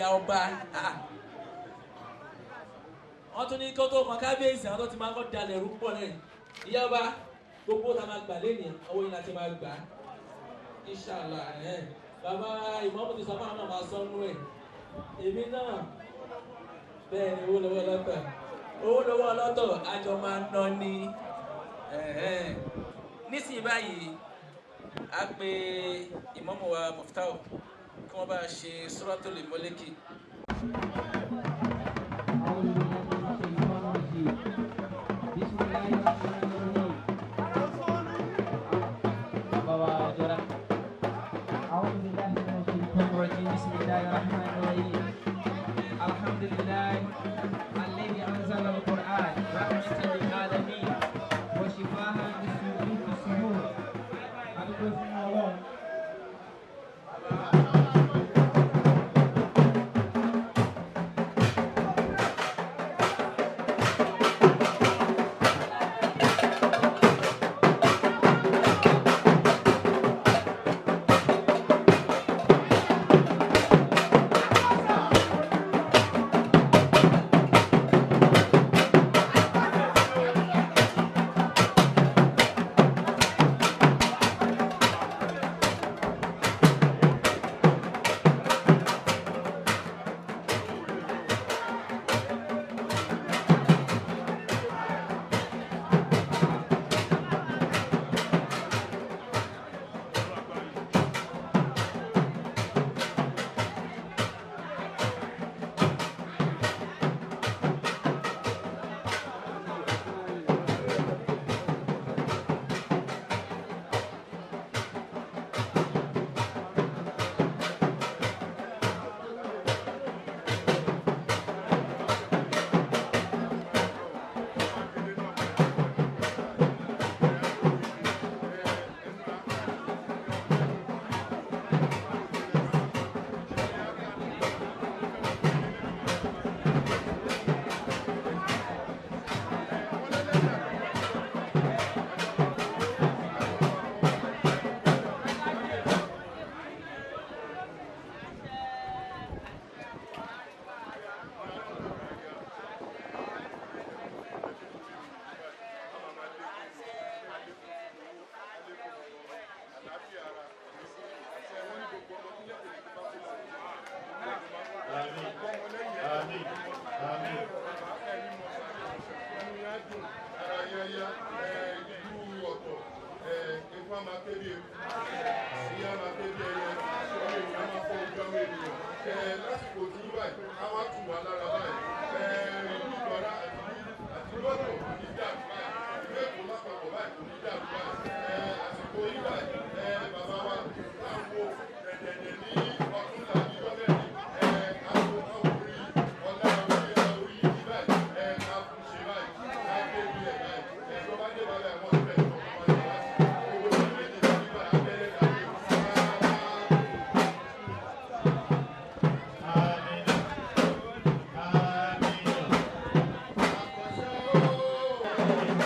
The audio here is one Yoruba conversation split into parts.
Ìyá ọba, wọ́n tún ní kó tó kan kábíyèsí, àwọn tó ti máa ń kọ́ dalẹ̀ rú púpọ̀ náà. Ìyá ọba, gbogbo ta máa gbà lẹ́yìn ọwọ́ yìí láti máa gbà á, inshallah. Bàbá ìmọ̀ọ́mù ti sọ fún àwọn máa sọ nú ẹ̀, èmi náà bẹ́ẹ̀ ni. Owó lọ́wọ́ lọ́tọ̀, owó lọ́wọ́ lọ́tọ̀, àjọ máa ná ní nísìnyí báyìí. A pe ìmọ̀ọ́mù wa Muftau kí wọ́n bá ṣe Suratul Mulki. أعوذ بالله من الشيطان الرجيم. بسم الله الرحمن الرحيم. بابا جرى. أعوذ بالله من الشيطان الرجيم. بسم الله الرحمن الرحيم. الحمد لله الذي أنزل القرآن رحمة للعالمين وشفاء للصدور. أدعو الله. Àmín. Àmín. Àmín. Ara yáyá ìlú ọ̀tọ̀, ifá máa ké bí eku, ìyá máa ké bí ẹyẹ, ọmọ ènìyàn máa fọ́ ojú ọmọ ènìyàn. Lásìkò tí báyìí, á wá tù wá lára báyìí. Ìlú Ìjọra àti ìlú ọ̀tọ̀ kò ní dàrú báyìí. Ìlú Èkó lápapọ̀ báyìí kò ní dàrú báyìí. Àsìkò yìí báyìí, bàbá wa láwo dẹ̀dẹ̀dẹ̀ ní ọdún làbí lọ́mẹ́rin. Àwọ̀ orí ọlá orí orí yìí báyìí, ká fún ṣe báyìí, ká gbé bí ẹ̀ báyìí. Tó bá dé báyìí, àwọn ọ̀rẹ́ ẹ̀ tó máa ń wá sí. Gbogbo orílẹ̀-èdè ní báyìí, abẹ́rẹ́ dàbí. Àmín. Àmín. Àkànṣe ooo.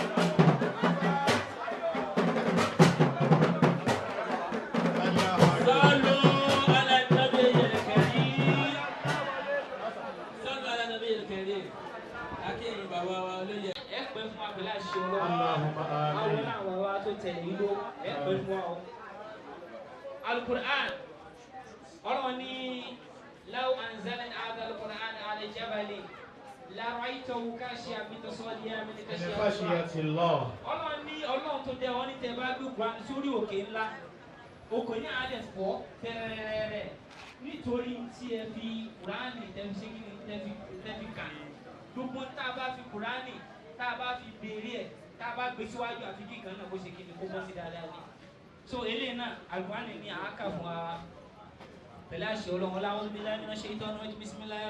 صلوا على النبي الكريم، صلوا على النبي الكريم. Akéyìn bàbá wa olóyè. Ẹ pẹ́ fún wa pẹ̀lú àṣẹ Ọlọ́run. Allahumma Àwọn amin. náà wà wá tó tẹ̀lé yìí ló ẹ pẹ́ fún wa o. Alukur'an, Ọlọ́run ní law anzalna hadha alukur'an ala jabali la ra'aytahu khashi'an mutasaddi'an min Min khashyati Allah. khashyati Allah. Ọlọ́run ní Ọlọ́run tó dẹ wọ́n ní tẹ bá gbé Quran sórí òkè ńlá, òkè ní àdẹ fọ́ tẹ́rẹ́rẹ́rẹ́ nítorí tí ẹ fi Kùránì tẹ́ fi ṣe kí ni tẹ́ fi kà. Gbogbo tá a bá fi Kùránì, tá a bá fi béèrè ẹ̀, tá a bá gbé síwájú, àfi kí nǹkan náà kó ṣe kí ni, kó bọ́ sí dáadáa ni. So eléyìí náà, Àlùkùránì ní àákà fún wa pẹ̀lú àṣẹ Ọlọ́run. Ọlá, a'udhu billahi minash shaitani rajim. Bismillahir